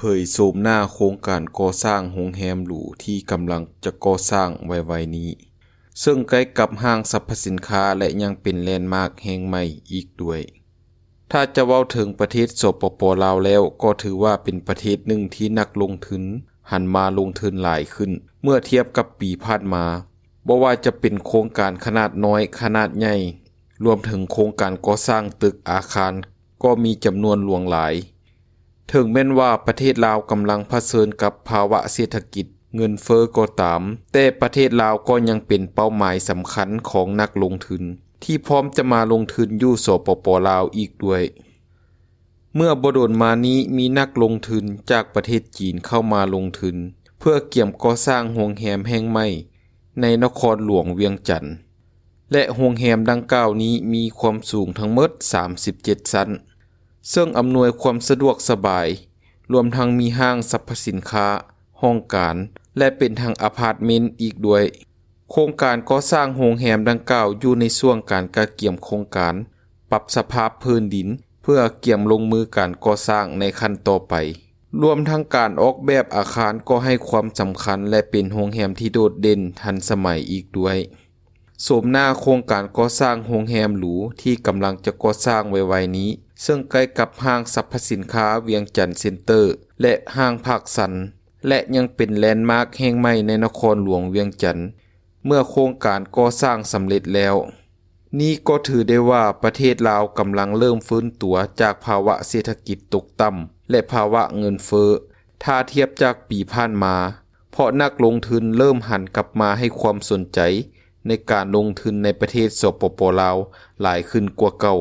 ເຜີຍໂສມໜ້າໂຄງການກໍ່ສ້າງໂຮງແຮມຫຼູທີ່ກຳລັງຈະກໍ່ສ້າງໄວໆນີ້, ເຊິ່ງໃກ້ກັບຫ້າງສັບພະສິນຄ້າ ແລະ ຍັງເປັນແລນມາກແຫ່ງໃໝ່ອີກດ້ວຍ. ຖ້າຈະເວົ້າເຖິງປະເທດ ສປປ ລາວ ແລ້ວ, ກໍຖືວ່າເປັນປະເທດໜຶ່ງທີ່ນັກລົງທຶນຫັນມາລົງທຶນຫຼາຍຂຶ້ນ ເມື່ອທຽບກັບປີຜ່ານມາ, ບໍ່ວ່າຈະເປັນໂຄງການຂະໜາດນ້ອຍ, ຂະໜາດໃຫຍ່, ລວມເຖິງໂຄງການກໍ່ສ້າງຕຶກອາຄານ ກໍມີຈຳນວນຫຼວງຫຼາຍ. ເຖິງແມ່ນວ່າປະເທດລາວກຳລັງຜະເຊີນກັບພາວະເສດຖະກິດເງິນເຟີ້ກໍຕາມ, ແຕ່ປະເທດລາວກໍຍັງເປັນເປົ້າໝາຍສຳຄັນຂອງນັກລົງທຶນ ທີ່ພ້ອມຈະມາລົງທຶນຢູ່ ສປປ ລາວ ອີກດ້ວຍ. ເມື່ອບໍ່ດົນມານີ້ ມີນັກລົງທຶນຈາກປະເທດຈີນເຂົ້າມາລົງທຶນ ເພື່ອກຽມກໍ່ສ້າງໂຮງແຮມແຫ່ງໃໝ່ໃນນະຄອນຫຼວງວຽງຈັນ ແລະ ໂຮງແຮມດັ່ງກ່າວນີ້ມີຄວາມສູງທັງໝົດສາມສິບເຈັດຊັ້ນ, ເຊິ່ງອຳນວຍຄວາມສະດວກສະບາຍ, ລວມທັງມີຫ້າງສັບພະສິນຄ້າ, ຫ້ອງການ ແລະ ເປັນທັງອາພາດເມັນອີກດ້ວຍ. ໂຄງການກໍ່ສ້າງໂຮງແຮມດັ່ງກ່າວຢູ່ໃນຊ່ວງການກະກຽມໂຄງການ, ປັບສະພາບພື້ນດິນ ເພື່ອກຽມລົງມືການກໍ່ສ້າງໃນຂັ້ນຕໍ່ໄປ, ລວມທັງການອອກແບບອາຄານກໍໃຫ້ຄວາມສຳຄັນ ແລະ ເປັນໂຮງແຮມທີ່ໂດດເດັ່ນທັນສະໄໝອີກດ້ວຍ. ໂສມໜ້າໂຄງການກໍ່ສ້າງໂຮງແຮມຫຼູທີ່ກຳລັງຈະກໍ່ສ້າງໄວໆນີ້, ເຊິ່ງໃກ້ກັບຫ້າງສັບພະສິນຄ້າວຽງຈັນເຊັນເຕີ ແລະ ຫ້າງພາກຊັນ, ແລະ ຍັງເປັນແລນມາກແຫ່ງໃໝ່ໃນນະຄອນຫຼວງວຽງຈັນ ເມື່ອໂຄງການກໍ່ສ້າງສຳເລັດແລ້ວ. ນີ້ກໍຖືໄດ້ວ່າປະເທດລາວກຳລັງເລີ່ມຟື້ນຕົວຈາກພາວະເສດຖະກິດຕົກຕ່ຳ ແລະ ພາວະເງິນເຟີ້ ຖ້າທຽບຈາກປີຜ່ານມາ, ເພາະນັກລົງທຶນເລີ່ມຫັນກັບມາໃຫ້ຄວາມສົນໃຈໃນການລົງທຶນໃນປະເທດ ສປປ ລາວ ຫຼາຍຂຶ້ນກວ່າເກົ່າ.